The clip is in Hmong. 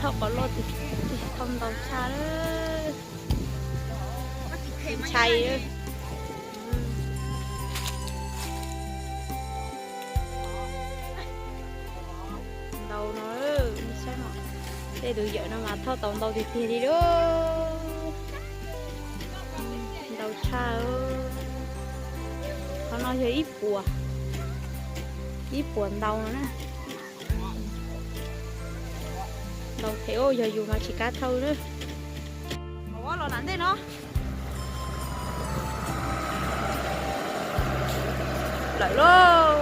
Thauj qos loj tiag tiag, thauj ntau tshaj lawm. Ntshai. Ntau no, saib no, tej tus yawm no mas thauj tau ntau tiag tiag li lauj. Ntau tshaj. Qhov no yog ib puas, ib puas ntau no na. Ntau thiab, yog yus mas tsis kav thauj na. Los ntej no lawm lauj.